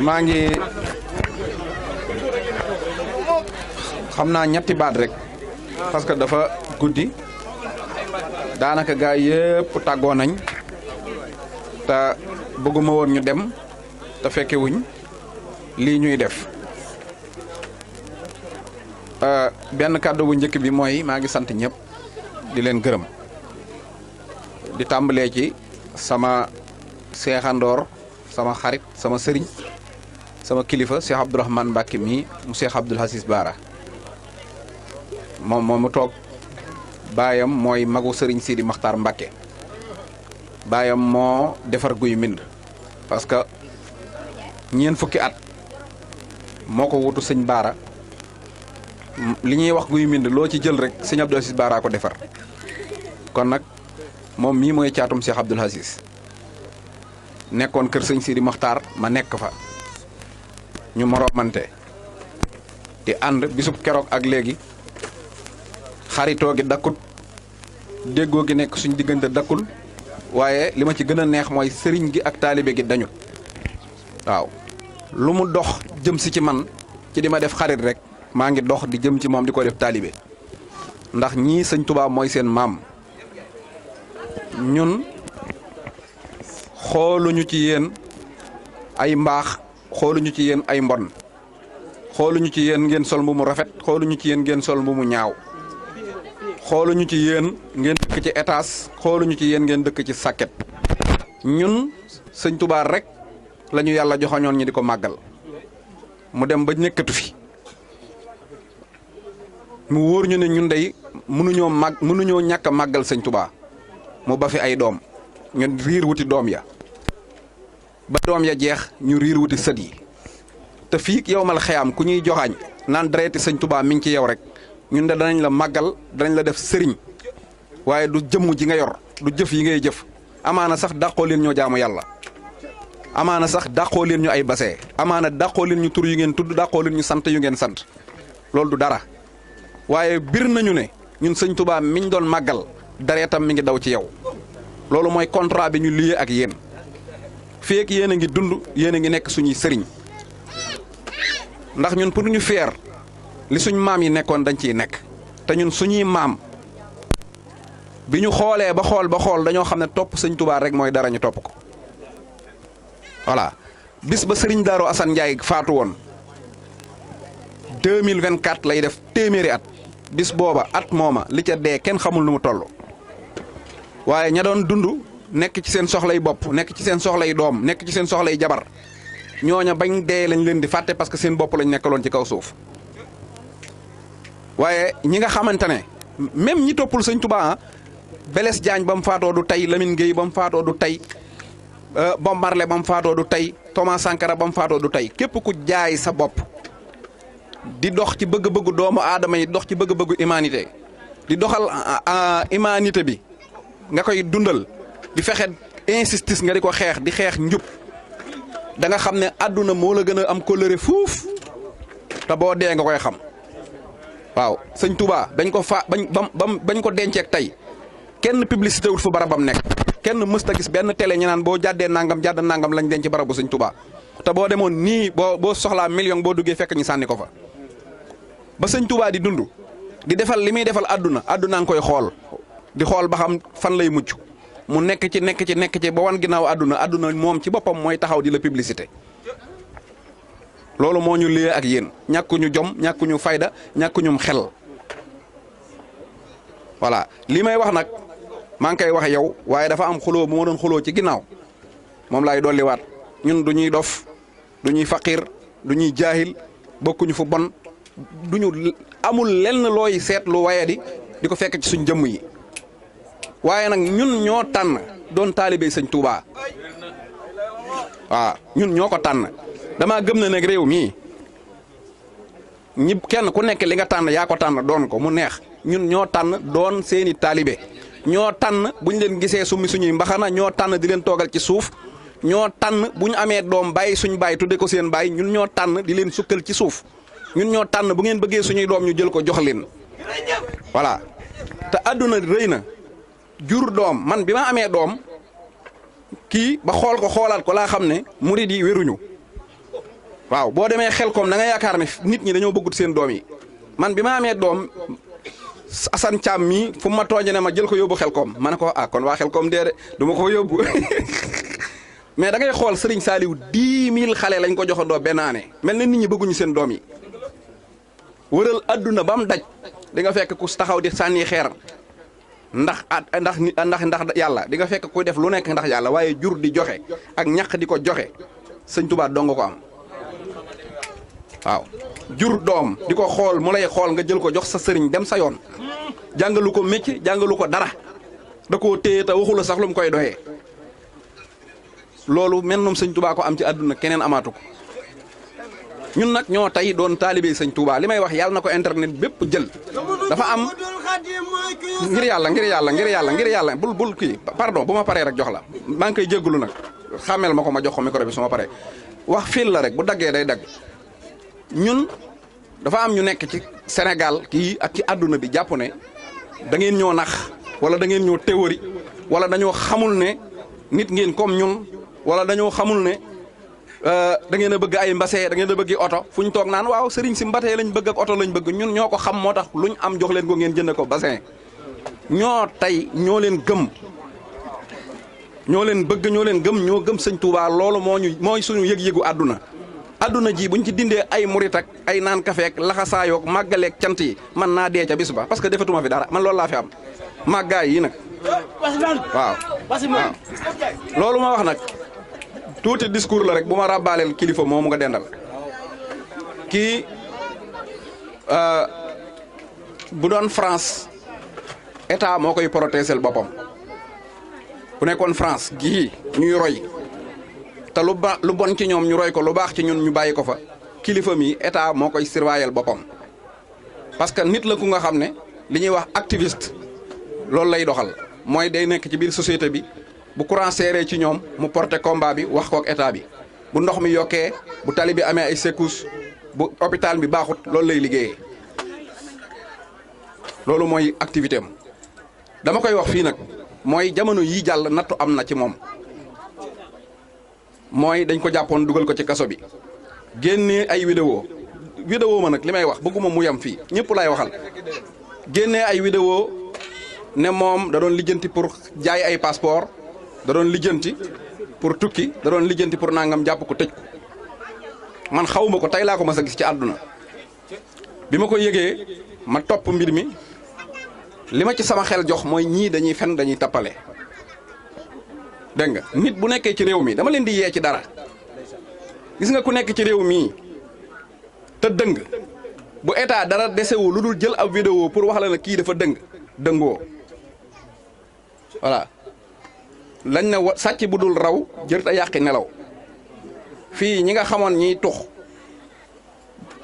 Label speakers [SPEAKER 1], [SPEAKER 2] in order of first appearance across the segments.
[SPEAKER 1] maa ngi xam naa ñetti baat rek parce que dafa guddi daanaka gaa yëpp tàggoo nañ te bëgguma woon ñu dem te fekkewuñ lii ñuy def benn kàddu bu njëkk bi mooy maa ngi sant ñëpp di leen gërëm di tàmbalee ci sama seexandoor sama xarit sama sëriñ sama kilifa Cheikh Abdourahmane Mbacke mi mu Cheikh Abdoul Aziz Bara moom mu toog baayam mooy magu sëriñ Sidi Makhtar Mbacke baayam moo defar guy mbind parce que ñeen fukki at moo ko wutu sëñ Bara li ñuy wax guy mbind loo ci jël rek sëñ Abdoul Aziz Bara ko defar kon nag moom mii mooy caatum Cheikh Abdoul Aziz nekkoon kër sëñ Sidi Makhtar ma nekk fa ñu moroomante di ànd bisub keroog ak léegi xaritoo gi dakkut déggoo gi nekk suñ diggante dakkul waaye li ma ci gën a neex mooy sëriñ gi ak taalibe gi dañut waaw lu mu dox jëm si ci man ci di ma def xarit rek maa ngi dox di jëm ci moom di ko def taalibe ndax ñii sëñ Tuubaa mooy seen maam ñun xooluñu ci yéen ay mbaax xooluñu ci yéen ay mbon xooluñu ci yéen ngeen sol mbumu rafet xooluñu ci yéen ngeen sol mbumu ñaaw xooluñu ci yéen ngeen dëkk ci étage xooluñu ci yéen ngeen dëkk ci sàkket ñun sëñ Tuubaa rek lañu yàlla joxañoon ñi di ko màggal mu dem ba nekkatu fi mu wóor ñu ne ñun dey mënuñoo ñàkk a màggal sëñ Tuubaa mu ba fi ay doom ñu riir wuti doom ya ba doom ya jeex ñu riir wuti sët yi te fii yow mal xeyaam ku ñuy joxaañ naan dereeti sëñ Tuubaa mi ngi ci yow rek ñun de danañ la màggal danañ la def sëriñ waaye du jëmm ji nga yor du jëf yi ngay jëf amaana sax dàqoo leen ñoo jaamu yàlla amaana sax dàqoo leen ñu ay basee amaana dàqoo leen ñu tur yu ngeen tudd dàqoo leen ñu sant yu ngeen sant loolu du dara waaye bir nañu ne ñun sëñ Tuubaa miñ doon màggal dareetam mi ngi daw ci yow loolu mooy contrat bi ñu lié ak yéen feek yéen a ngi dund yéen a ngi nekk suñuy sëriñ ndax ñun pour ñu feer li suñ maam yi nekkoon dañ ciy nekk te ñun suñuy maam bi ñu xoolee ba xool dañoo xam ne topp sëñ Tuubaa rek mooy dara ñu topp ko voilà bis ba sëriñ Daaru Asan Njaay faatu woon 2024 lay def téeméeri at bis booba at mooma li ca dee kenn xamul nu mu toll waaye ña doon dund nekk ci seen soxlay bopp nekk ci seen soxlay doom nekk ci seen soxlay jabar ñooña bañ dee lañ leen di fàtte parce que seen bopp lañ nekkaloon ci kaw suuf waaye ñi nga xamante ne même ñi toppul sëñ Tuubaa Blaise Diagne ba mu faatoo du tey Lamine Gueye ba mu faatoo du tey Bob Marley ba mu faatoo du tey Thomas Sankara ba mu faatoo du tey képp ku jaay sa bopp di dox ci bëgg-bëggu doomu aadama yi dox ci bëgg-bëggu humanité di doxal humanité bi nga koy dundal di fexe injustice nga di ko xeex di xeex njub da nga xam ne àdduna moo la gën a am kóllëre fuuf te boo dee nga koy xam waaw sëñ Touba bañ ko bañ ko denceeg tey kenn publicité wul fu barabam nekk kenn mësta gis benn télé ñu naan boo jàddee nangam jàdd nangam lañ denc barabu sëñ Touba te boo demoon nii boo soxlaa million boo duggee fekk ñu sànni ko fa ba sëñ Touba di dund di defal li muy defal àdduna nga koy xool di xool ba xam fan lay mucc mu nekk ci ba wan ginnaaw àdduna moom ci boppam mooy taxaw di la publicité loolu moo ñu liyee ak yéen ñàkkuñu jom ñàkkuñu fayda ñàkkuñum xel voilà li may wax nag maa ngi koy wax yow waaye dafa am xuloo bu ma doon xuloo ci ginnaaw moom laay dolliwaat ñun du ñuy dof du ñuy faqir du ñuy jaahil bokkuñu fu bon duñu amul lenn looy seet lu waye di ko fekk ci suñ jëmm yi waaye nag ñun ñoo tànn doon taalibe sëñ Touba waaw ñun ñoo ko tànn damaa gëm na nag réew mii ñi kenn ku nekk li nga tànn yaa ko tànn doon ko mu neex ñun ñoo tànn doon seeni taalibe ñoo tànn buñ leen gisee summi suñuy mbaxana ñoo tànn di leen toogal ci suuf ñoo tànn bu ñu amee doom bàyyi suñ bàyyi tudde ko seen bàyyi ñun ñoo tànn di leen sukkal ci suuf ñun ñoo tànn bu ngeen bëggee suñuy doom ñu jël ko jox leen voilà te àdduna rëy na jur doom man bi ma amee doom kii ba xool ko xoolaat ko laa xam ne murid yi wéruñu waaw boo demee Xelkom da nga yaakaar ne nit ñi dañoo bëggut seen doom yi man bi ma amee doom Assane Thiam mii fu ma tooñe ne ma jël ko yóbbu Xelkom ma ne ko ah kon waa Xelkom dee de du ma ko yóbbu mais da ngay xool Serigne Saliou 10 000 xale lañ ko joxandoo benn année mel na nit ñi bëgguñu seen doom yi wëral adduna ba mu daj di nga fekk ku taxaw di sànni xeer ndax yàlla di nga fekk kuy def lu nekk ndax yàlla waaye jur di joxe ak ñaq di ko joxe sëñ Tuubaa dong nga ko am waaw jur doom di ko xool mu lay xool nga jël ko jox sa sëriñ dem sa yoon jàngalu ko métier jàngalu ko dara da koo téye te waxula sax lu mu koy doyee loolu mennum sëñ Tuubaa ko am ci àdduna keneen amaatu ko ñun nag ñoo tey doon taalibe sëñ Tuubaa li may wax yàlla na ko internet bépp jël dafa am ngir yàlla bul kii pardon bu ma paree rek jox la maa ngi koy jéggulu nag xàmmeel ma ko ma jox ko micro bi su ma paree wax fil la rek bu daggee day dagg ñun dafa am ñu nekk ci Sénégal kii ak ci àdduna bi jàpp ne da ngeen ñoo nax wala da ngeen ñoo théorie wala dañoo xamul ne nit ngeen comme ñun wala dañoo xamul ne da ngeen a bëgg ay mbase da ngeen a bëgg oto fu ñu toog naan waaw sëriñ si mbatee lañ bëgg ak oto lañ bëgg ñun ñoo ko xam moo tax luñ am jox leen ko ngeen jënd ko bassin ñoo tey ñoo leen gëm ñoo leen bëgg ñoo leen gëm ñoo gëm sëñ Touba loolu mooy suñu yëg-yëgu àdduna àdduna ji buñ ci dindee ay murit ak ay naan kafeek laxasaayoog màggaleeg cant yi man naa dee ca bis ba parce que defatuma fi dara man loolu laa fi am màggaay yi nag waaw loolu ma wax nag tuuti discours la rek bu ma ràbbaaleel kilifa moomu nga dendal kii bu doon France état moo koy protéger boppam bu nekkoon France gii ñuy roy te lu bon ci ñoom ñu roy ko lu baax ci ñun ñu bàyyi ko fa kilifa mi état moo koy surveiller boppam parce que nit la ku nga xam ne li ñuy wax activiste loolu lay doxal mooy day nekk ci biir société bi bu courant seeree ci ñoom mu porter combat bi wax kook état bi bu ndox mi yokkee bu tali bi amee ay secousses bu hôpital bi baaxut loolu lay liggéeyee loolu mooy activité am dama koy wax fii nag mooy jamono yii jàll nattu am na ci moom mooy dañ ko jàppoon dugal ko ci kaso bi génnee ay vidéo ma nag li may wax bëgguma mu yam fii ñëpp laay waxal génnee ay vidéo ne moom da doon lijjanti pour jaay ay passeport da doon lijjanti pour tukki da doon lijjanti pour nangam jàpp ko tëj ko man xawuma ko tey laa ko mas a gis ci àdduna bi ma ko yëgee ma topp mbir mi li ma ci sama xel jox mooy ñii dañuy fen dañuy tappale dégg nga nit bu nekkee ci réew mi dama leen di yee ci dara gis nga ku nekk ci réew mii te dëng bu état dara desewu lu dul jël ab vidéo pour wax la ne kii dafa dëngoo voilà lañ na sàcc bu dul raw jërta yàqi nelaw fii ñi nga xamoon ñiy tux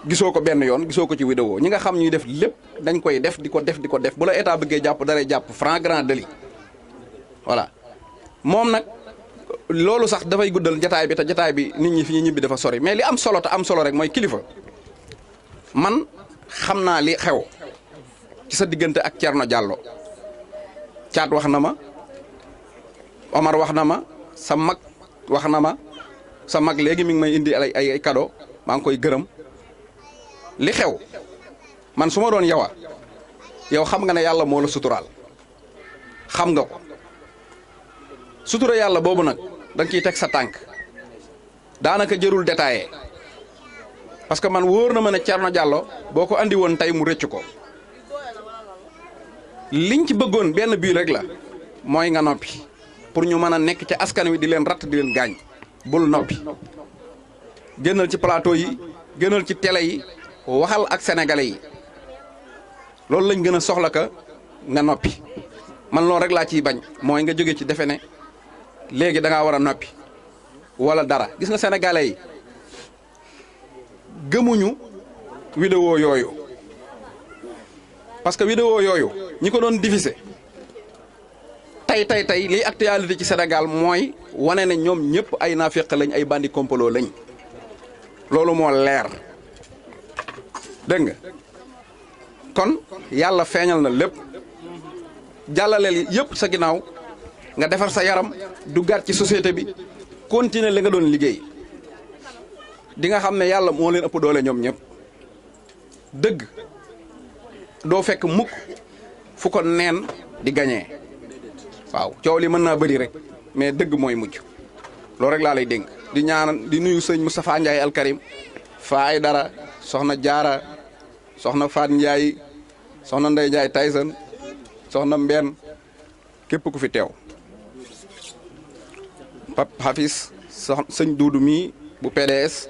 [SPEAKER 1] gisoo ko benn yoon gisoo ko ci vidéo ñi nga xam ñuy def lépp dañ koy def di ko def bu la état bëggee jàpp daray jàpp flagrant délit voilà moom nag loolu sax dafay guddal jataay bi te jataay bi nit ñi fi ñu ñibbi dafa sori mais li am solo te am solo rek mooy kilifa man xam naa li xew ci sa diggante ak Thierno Diallo caat wax na ma Omar wax na ma sa mag wax na ma sa mag léegi mi ngi may indi ay cadeau maa ngi koy gërëm li xew man su ma doon yow xam nga ne yàlla moo la suturaal xam nga ko sutura yàlla boobu nag da nga ciy teg sa tànk daanaka jërul détaillé parce que man wóor na ma ne Thierno Diallo boo ko andi woon tey mu rëcc ko liñ ci bëggoon benn bii rek la mooy nga noppi pour ñu mën a nekk ci askan wi di leen ratt di leen gaañ bul noppi génnal ci plateau yi génnal ci télé yi waxal ak sénégalais yi loolu lañ gën a soxla ka nga noppi man loolu rek laa ciy bañ mooy nga jóge ci defe ne léegi da ngaa war a noppi wala dara gis nga sénégalais yi gëmuñu vidéo yooyu parce que vidéo yooyu ñi ko doon diffuser tey liy actualité ci Sénégal mooy wane ne ñoom ñëpp ay naafeq lañ ay bandi complot lañ loolu moo leer dégg nga kon yàlla feeñal na lépp jàllaleel yëpp sa ginnaaw nga defar sa yaram duggaat ci société bi continuer li nga doon liggéey di nga xam ne yàlla moo leen ëpp doole ñoom ñëpp. dëgg doo fekk mukk fu ko neen di gañee waaw coow li mën naa bëri rek mais dëgg mooy mujj loolu rek laa lay dénk di ñaan di nuyu sëñ Moustapha Ndiaye alkarim fa ay dara soxna Jaara soxna Faat Ndiaye soxna Ndey Ndiaye Tyson soxna Mbenn képp ku fi teew Pap Hafiz sëñ Duudu mii bu PDS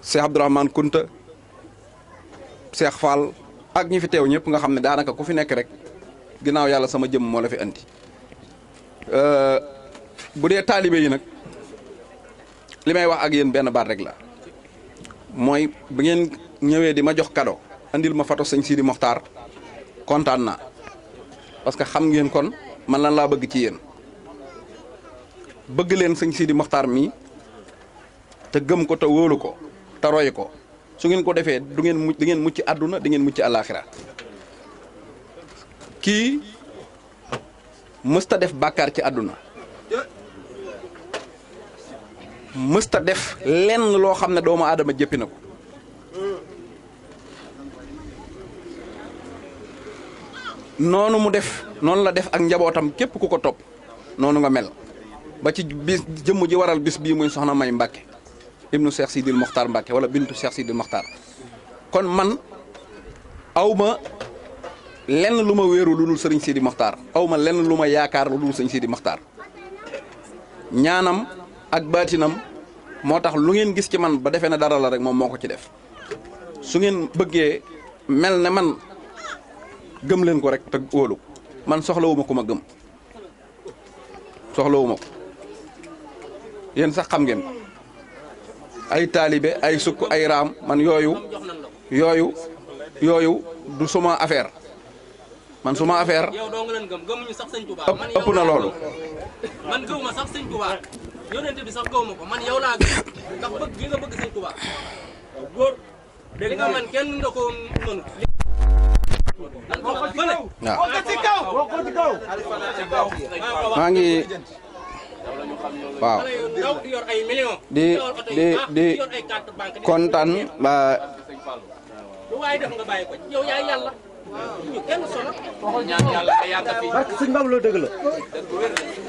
[SPEAKER 1] Cheikh Abdourahmane Kunta Cheikh Fall ak ñi fi teew ñëpp nga xam ne daanaka ku fi nekk rek ginnaaw yàlla sama jëmm moo la fi andi bu dee taalibe yi nag li may wax ak yéen benn baat rek la mooy bu ngeen ñëwee di ma jox cadeau andil ma photo sëñ Sidi Mokhtar kontaan naa parce que xam ngeen kon man lan laa bëgg ci yéen bëgg leen sëñ Sidi Mokhtar mii te gëm ko te wóolu ko te roy ko su ngeen ko defee du ngeen mucc di ngeen mucc àdduna di ngeen mucc àllaaxira kii mësta def bàkkaar ci àdduna mësta def lenn loo xam ne doomu aadama jëppi na ko noonu mu def noonu la def ak njabootam képp ku ko topp noonu nga mel ba ci bis jëmm ji waral bis bii muy soxna May Mbàkke ibnu Cheikh Sidil Mokhtar Mbàkke wala bintu Cheikh Sidil Mokhtar kon man awma lenn lu ma wéeru lu dul sëriñ Sidi Mokhtar awma lenn lu ma yaakaar lu dul sëriñ Sidi Mokhtar ñaanam ak baatinam moo tax lu ngeen gis ci man ba defee ne dara la rek moom moo ko ci def su ngeen bëggee mel ne man gëm leen ko rek te wóolu man soxlawuma ku ma gëm soxlawuma ko yéen sax xam ngeen ay taalibe ay sukk ay raam man yooyu du suma affaire man suma affaire
[SPEAKER 2] yow doo nga leen gëm gëmuñu sax sëñ Touba
[SPEAKER 1] ëpp na loolu
[SPEAKER 2] man gëwuma sax sëñ Touba yonent bi sax gëwuma ko man yow laa gëm ndax bëgg gi nga bëgg sëñ Touba góor li nga man kenn nga ko mënu
[SPEAKER 1] waaw maa ngi waaw di kontaan ba
[SPEAKER 2] lu waay def nga bàyyi ko yow yaay yàlla ñu kenn solo
[SPEAKER 3] barke sëñ Bamba loolu dëgg la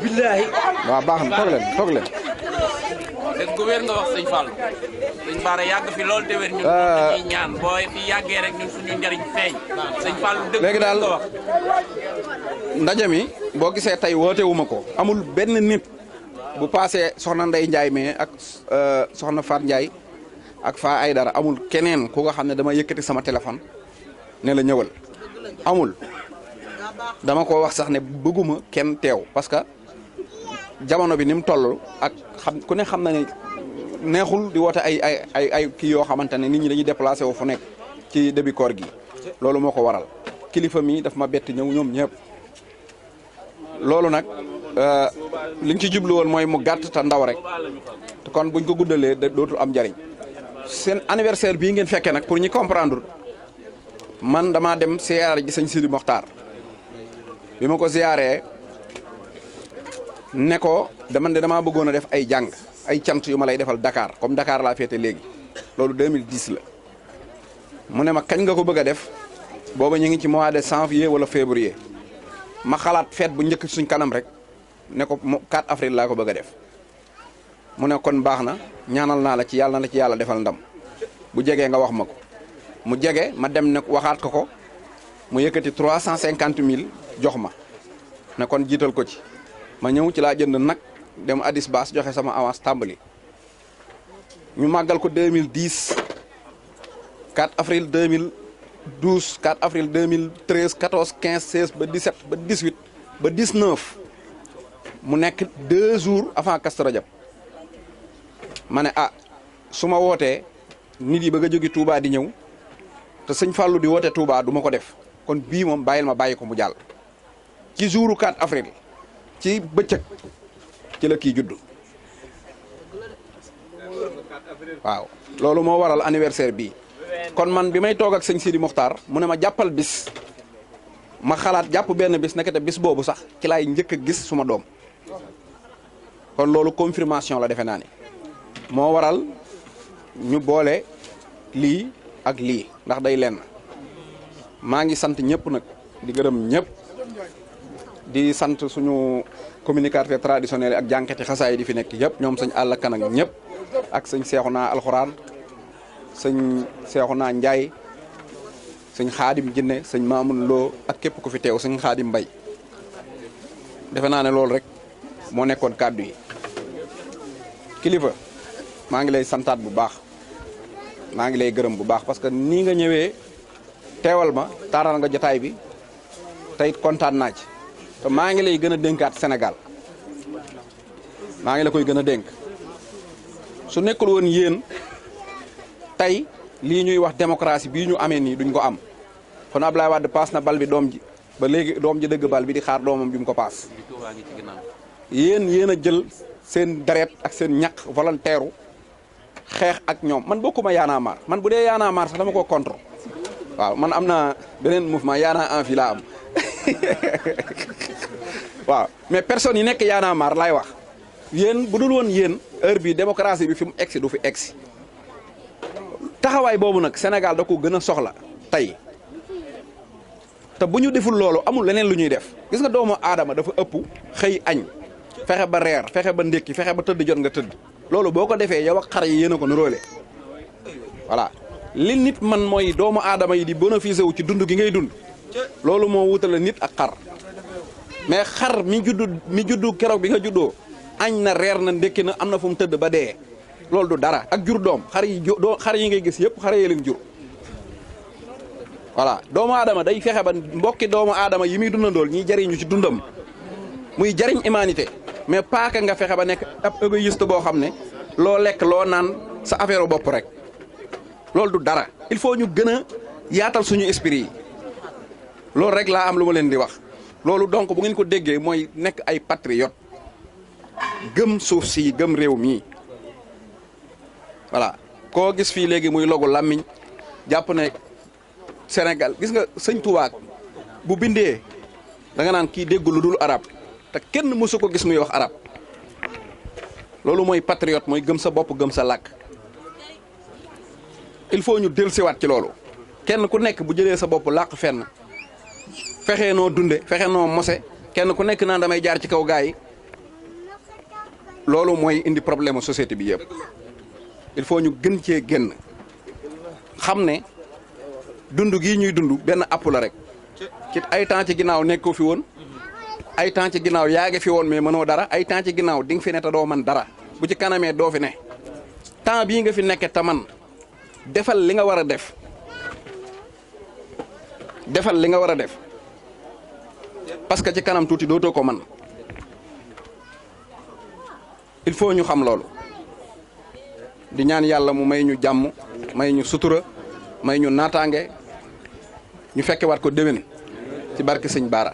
[SPEAKER 3] billaahi
[SPEAKER 1] waaw baax na toog leen
[SPEAKER 4] dëgg gu wér nga wax sëñ Fall sëñ Bara yàgg fi loolu te wér ñun dañuy ñaan boo fi yàggee rek ñun suñu njariñ feeñ sëñ Fall dëgg
[SPEAKER 1] léegi daal
[SPEAKER 4] nga wax
[SPEAKER 1] ndaje mi boo gisee tey woote wu ma ko amul benn nit bu paasee soxna Ndey Njaay mais ak soxna Faat Njaay ak Faa Aydara amul keneen ku nga xam ne dama yëkkati sama téléphone ne la ñëwal amul dama ko wax sax ne bëgguma kenn teew parce que jamono bi ni mu toll ak xam ku ne xam na ne neexul di woote ay kii yoo xamante ne nit ñi dañuy déplacé wu fu nekk ci début koor gi loolu moo ko waral kilifa mi daf ma bett ñëw ñoom ñëpp loolu nag liñ ci jublu woon mooy mu gàtt te ndaw rek te kon buñ ko guddalee dootul am njariñ seen anniversaire bii ngeen fekkee nag pour ñi comprendre man damaa dem ziyaare ji sëñ Sidi Mokhtar bi ma ko ziyaaree ne ko damaa bëggoon a def ay jàng ay cant yu ma lay defal Dakar comme Dakar laa féete léegi loolu 2010 la mu ne ma kañ nga ko bëgg a def booba ñu ngi ci mois de janvier wala février ma xalaat fête bu njëkk suñ kanam rek ne ko 4 avril laa ko bëgg a def mu ne kon baax na ñaanal naa la ci yàlla na la ci yàlla defal ndam bu jegee nga wax ma ko mu jege ma dem ne waxaat ko mu yëkkati 350 000 jox ma ne kon jiital ko ci ma ñëw ci laa jënd nag dem Addis Baas joxe sama avance tàmbali ñu màggal ko 2010 4 avril 2012 4 avril 2013 14 15 16 ba 17 ba 18 ba 19 mu nekk 2 jours avant Kazu Rajab ma ne su ma wootee nit yi bëgg a jóge Touba di ñëw te sëñ Fallou di woote Touba du ma ko def kon bii moom bàyyi ko mu jàll ci jouru 4 avril ci bëccëg ci la kii juddu waaw loolu moo waral anniversaire bii kon man bi may toog ak sëñ Sidi Mokhtar mu ne ma jàppal bis ma xalaat jàpp benn bis nekkate bis boobu sax ci laay njëkk a gis suma doom kon loolu confirmation la defe naa ni moo waral ñu boole lii ak lii ndax day lenn maa ngi sant ñëpp nag di gërëm ñëpp di sant suñu communicateur traditionnel ak jànkati xasaay di fi nekk yëpp ñoom sëñ Alla Kan ak ñëpp ak sëñ Seexuna Alxuraan sëñ Seexuna Njaay sëñ Xaadim Jinne sëñ Maamun Loo ak képp ku fi teew sëñ Xaadim Mbay defe naa ne loolu rek moo nekkoon kàddu yi kilifa maa ngi lay santaat bu baax maa ngi lay gërëm bu baax parce que nii nga ñëwee teewal ma taaral nga jotaay bi te it kontaan naa ci te maa ngi lay gën a dénkaat Sénégal maa ngi la koy gën a dénk su nekkul woon yéen tey lii ñuy wax démocratie bii ñu amee nii duñ ko am kon Abdoulaye Wade paas na bal bi doom ji ba léegi doom ji dëgg bal bi di xaar doomam bi mu ko paas yéen a jël seen deret ak seen ñaq volontaire xeex ak ñoom man bokkuma Y'en a marre man bu dee Y'en a marre sax dama ko contre waaw man am na beneen mouvement Y'en a envie laa am waaw mais personnes yi nekk Y'en a marre laay wax yéen bu dul woon yéen heure bi démocratie bi fi mu egsi du fi egsi taxawaay boobu nag Sénégal da ko gën a soxla tey te bu ñu deful loolu amul leneen lu ñuy def gis nga doomu aadama dafa ëpp xëy añ fexe ba reer fexe ba ndékki fexe ba tëdd jot nga tëdd loolu boo ko defee yow ak xar yi yéen a ko nuróole voilà li nit man mooy doomu aadama yi di bénéficier wu ci dund gi ngay dund loolu moo wutale nit ak xar mais xar mi juddu keroog bi nga juddoo añ na reer na ndékki na am na fu mu tëdd ba dee loolu du dara ak jur doom xar yi ngay gis yëpp xar yi leen jur voilà doomu aadama day fexe ba mbokki doomu aadama yi muy dundandool ñiy jariñu ci dundam muy jariñ humanité mais paaka nga fexe ba nekk ab égoïste boo xam ne loo lekk loo naan sa affaire bopp rek loolu du dara il faut ñu gën a yaatal suñu esprit yi loolu rek laa am lu ma leen di wax loolu donc bu ngeen ko déggee mooy nekk ay patriote gëm suuf si gëm réew mii voilà koo gis fii léegi muy logu làmmiñ jàpp ne Sénégal gis nga sëñ Tuubaa bu bindee da nga naan kii dégg lu dul arab te kenn mësu ko gis muy wax arab loolu mooy patriote mooy gëm sa bopp gëm sa làkk il faut ñu dellusiwaat ci loolu kenn ku nekk bu jëlee sa bopp làq fenn fexe noo dunde fexe noo mose kenn ku nekk naan damay jaar ci kaw gaa yi loolu mooy indi problème société bi yëpp il faut ñu gën cee génn xam ne dund gii ñuy dund benn app la rek ci ay temps ci ginnaaw nekkoo fi woon ay temps ci ginnaaw yaa ngi fi woon mais mënoo dara ay temps ci ginnaaw di nga fi ne te doo man dara bu ci kanamee doo fi ne temps bii nga fi nekke te man defal li nga war a def defal li nga war a def parce que ci kanam tuuti dootoo ko man il faut ñu xam loolu di ñaan yàlla mu may ñu jàmm may ñu sutura may ñu naataange ñu fekke waat ko déwén ci barke sëñ Baara